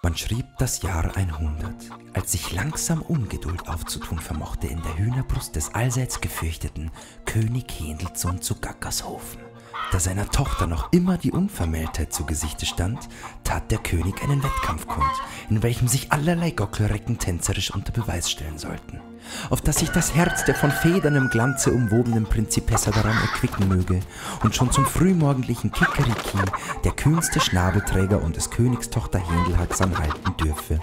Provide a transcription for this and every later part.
Man schrieb das Jahr 100, als sich langsam Ungeduld aufzutun vermochte in der Hühnerbrust des allseits gefürchteten König Händelssohn zu Gackershofen. Da seiner Tochter noch immer die Unvermähltheit zu Gesichte stand, tat der König einen Wettkampf kund, in welchem sich allerlei Gockelrecken tänzerisch unter Beweis stellen sollten, auf dass sich das Herz der von federnem Glanze umwobenen Prinzipessa daran erquicken möge und schon zum frühmorgendlichen Kikeriki der kühnste Schnabelträger und des Königs Tochter Händelhaxan halten dürfe.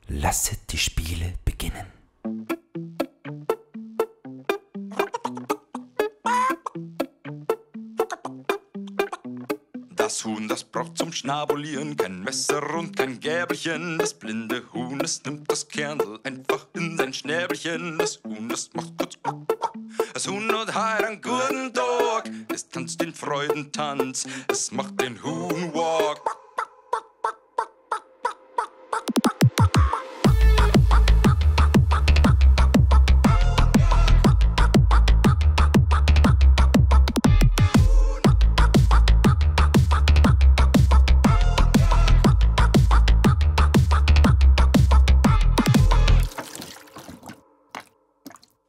Lasset die Spiele beginnen. Das Huhn, das braucht zum Schnabulieren kein Messer und kein Gäbelchen. Das blinde Huhn, es nimmt das Kerndl einfach in sein Schnäbelchen. Das Huhn, das macht kurz. Das Huhn hat heut einen guten Tag. Es tanzt den Freudentanz, es macht den Huhnwalk.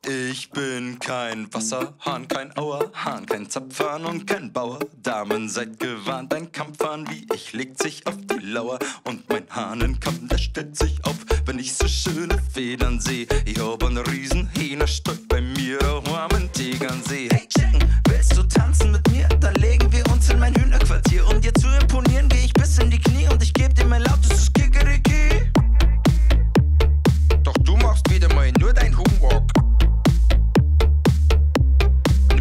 Ich bin kein Wasserhahn, kein Auerhahn, kein Zapfhahn und kein Bauer. Damen, seid gewarnt, ein Kampfhahn wie ich legt sich auf die Lauer. Und mein Hahnenkamm, der stellt sich auf, wenn ich so schöne Federn seh. Ich hab einen riesen Hähnerstolz bei mir daheim in Tegernsee. Hey Chicken, willst du tanzen mit mir? Dann legen wir uns in mein Hühnerquartier. Um dir zu imponieren, geh ich bis in die Knie und ich geb dir mein lautestes Kikeriki. Doch du machst wieder mal nur dein Huhnwalk.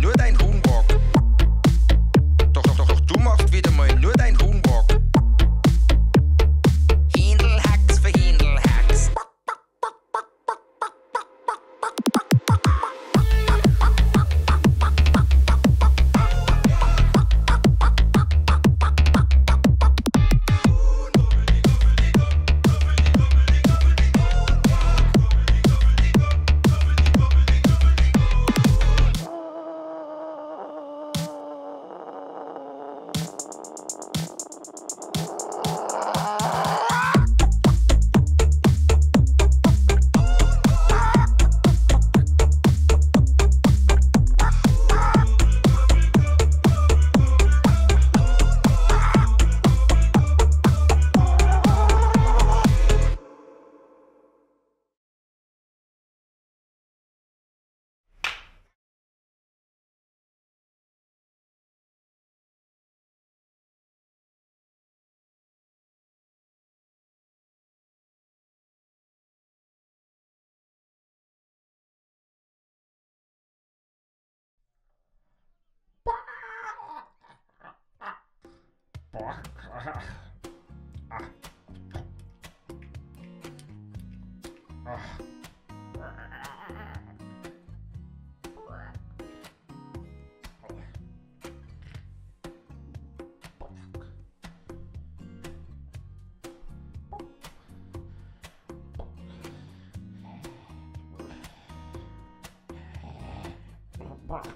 Nur dein Huhnwalk. Doch, doch, doch, du machst wieder mal nur dein Huhnwalk. Händelhacks für Händelhacks. Bock.